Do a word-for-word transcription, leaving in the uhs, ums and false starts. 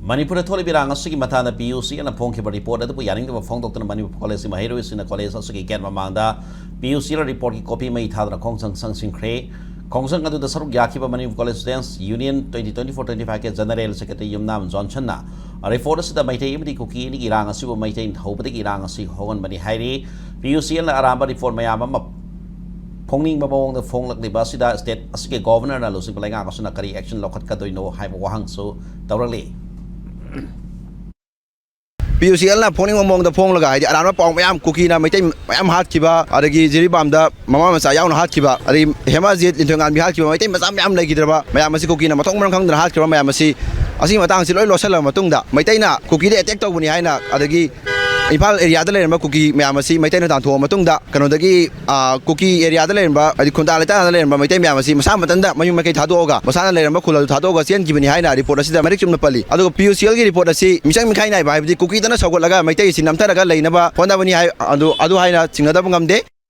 ꯃꯅꯤꯄꯨꯔꯗ ꯊꯣꯛꯂꯤꯕ ꯏꯔꯥꯡ ꯑꯁꯤꯒꯤ ꯃꯇꯥꯡꯗ ꯄꯤ ꯌꯨ ꯁꯤꯅ ꯐꯣꯡꯈꯤꯕ ꯔꯤꯄꯣꯔꯠ ꯑꯗꯨꯕꯨ ꯌꯥꯅꯤꯡꯗꯕ ꯐꯣꯡꯗꯣꯛꯇꯨꯅ ꯃꯅꯤꯄꯨꯔ ꯀꯣꯂꯦꯖꯀꯤ ꯃꯍꯩꯔꯣꯏꯁꯤꯡꯅ ꯀꯣꯂꯦꯖ ꯑꯁꯤꯒꯤ ꯒꯦꯠ ꯃꯃꯥꯡꯗ ꯄꯤ ꯌꯨ ꯁꯤꯅ ꯔꯤꯄꯣꯔꯠꯀꯤ ꯀꯣꯄꯤ ꯃꯩ ꯊꯥꯗꯨꯅ ꯈꯣꯡꯖꯪ ꯆꯪꯁꯤꯟꯈ꯭ꯔꯦ꯫ ꯈꯣꯡꯖꯪ ꯑꯗꯨꯗ ꯁꯔꯨꯛ ꯌꯥꯈꯤꯕ Manipur college students union twenty twenty-four twenty-five ꯀꯤ ꯖꯦꯅꯔꯦꯜ ꯁꯦꯀ꯭ꯔꯦꯇꯔꯤ ꯌꯨꯝꯅꯥꯝ ꯖꯣꯟꯁꯟꯅ ꯔꯤꯄꯣꯔꯠ ꯑꯁꯤꯗ ꯃꯩꯇꯩ ꯑꯃꯗꯤ ꯀꯨꯀꯤ ꯑꯅꯤꯒꯤ ꯏꯔꯥꯡ ꯑꯁꯤꯕꯨ ꯃꯩꯇꯩꯅ ꯍꯧꯕꯗꯒꯤ ꯏꯔꯥꯡ ꯑꯁꯤ ꯍꯧꯍꯟꯕꯅꯤ ꯍꯥꯏꯔꯤ꯫ ꯄꯤ ꯌꯨ ꯁꯤꯅ ꯑꯔꯥꯟꯕ ꯔꯤꯄꯣꯔꯠ ꯃꯌꯥꯝ ꯑꯃ ꯐꯣꯡꯅꯤꯡꯕ ꯃꯑꯣꯡꯗ ꯐꯣꯡꯂꯛꯂꯤꯕ ꯑꯁꯤꯗ ꯁ꯭ꯇꯦꯠ ꯑꯁꯤꯒꯤ ꯒꯣꯚꯔꯅꯔꯅ ꯂꯨꯆꯤꯡꯕ ꯂꯩꯉꯥꯛ ꯑꯁꯤꯅ ꯀꯔꯤ ꯑꯦꯛꯁꯟ ꯂꯧꯈꯠꯀꯗꯣꯏꯅꯣ ꯍꯥꯏꯕ ꯋꯥꯍꯪꯁꯨ ꯇꯧꯔꯛꯂꯤ꯫ ꯄꯤ ꯌꯨ ꯁꯤ ꯑꯦꯜꯅ ꯐꯣꯡꯅꯤꯡꯕ ꯃꯑꯣꯡꯗ ꯐꯣꯡꯂꯒ, ꯍꯥꯏꯗꯤ ꯑꯔꯥꯟꯕ ꯄꯥꯎ ꯃꯌꯥꯝ, ꯀꯨꯀꯤꯅ ꯃꯩꯇꯩ ꯃꯌꯥꯝ ꯍꯥꯠꯈꯤꯕ, ꯑꯗꯒꯤ ꯖꯤꯔꯤꯕꯥꯝꯗ ꯃꯃꯥ ꯃꯆꯥ ꯌꯥꯎꯅ ꯍꯥꯠꯈꯤꯕ, ꯑꯗꯒꯤ ꯍꯦꯃꯥꯖꯤꯠ ꯂꯤꯟꯊꯣꯏꯉꯥꯟꯕꯤ ꯍꯥꯠꯈꯤꯕ, ꯃꯩꯇꯩ ꯃꯆꯥ ꯃꯌꯥꯝ ꯂꯩꯈꯤꯗ꯭ꯔꯕ ꯃꯌꯥꯝ ꯑꯁꯤ, ꯀꯨꯀꯤꯅ ꯃꯊꯣꯡ ꯃꯔꯝ ꯈꯪꯗꯅ ꯍꯥꯠꯈꯤꯕ ꯃꯌꯥꯝ ꯑꯁꯤ, ꯑꯁꯤꯒꯤ ꯃꯇꯥꯡꯁꯤ ꯂꯣꯏ ꯂꯣꯠꯁꯤꯜꯂꯕ ꯃꯇꯨꯡꯗ, ꯃꯩꯇꯩꯅ ꯀꯨꯀꯤꯗ ꯑꯦꯇꯦꯛ ꯇꯧꯕꯅꯤ ꯍꯥꯏꯅ, ꯑꯗꯒꯤ ꯏꯝꯐꯥꯜ ꯑꯦꯔꯤꯌꯥꯗ ꯂꯩꯔꯝꯕ ꯀꯨꯀꯤ ꯃꯌꯥꯝ ꯑꯁꯤ ꯃꯩꯇꯩꯅ ꯇꯥꯟꯊꯣꯛꯑ ꯃꯇꯨꯡꯗ, ꯀꯩꯅꯣꯗꯒꯤ, ꯑ, ꯀꯨꯀꯤ ꯑꯦꯔꯤꯌꯥꯗ ꯂꯩꯔꯝꯕ, ꯍꯥꯏꯗꯤ ꯈꯨꯟꯗꯥ ꯂꯩꯇꯥꯗ ꯂꯩꯔꯝꯕ ꯃꯩꯇꯩ ꯃꯌꯥꯝ ꯑꯁꯤ ꯃꯁꯥ ꯃꯊꯟꯇ ꯃꯌꯨꯝ ꯃꯀꯩ ꯊꯥꯗꯣꯛꯑꯒ, ꯃꯁꯥꯅ ꯂꯩꯔꯝꯕ ꯈꯨꯜ ꯑꯗꯨ ꯊꯥꯗꯣꯛꯑꯒ ꯆꯦꯟꯈꯤꯕꯅꯤ ꯍꯥꯏꯅ ꯔꯤꯄꯣꯔꯠ ꯑꯁꯤꯗ ꯃꯔꯤꯛ ꯆꯨꯝꯅ ꯄꯜꯂꯤ꯫ ꯑꯗꯨꯒ ꯄꯤ ꯌꯨ ꯁꯤ ꯑꯦꯜꯒꯤ ꯔꯤꯄꯣꯔꯠ ꯑꯁꯤ ꯃꯤꯆꯪ ꯃꯤꯈꯥꯏ ꯅꯥꯏꯕ, ꯍꯥꯏꯕꯗꯤ ꯀꯨꯀꯤꯗꯅ ꯁꯧꯒꯠꯂꯒ ꯃꯩꯇꯩ ꯑꯁꯤ ꯅꯝꯊꯔꯒ ꯂꯩꯅꯕ ꯍꯣꯠꯅꯕꯅꯤ ꯍꯥꯏ, ꯑꯗꯨ, ꯑꯗꯨ ꯍꯥꯏꯅ ꯆꯤꯡꯅꯗꯕ ꯉꯝꯗꯦ꯫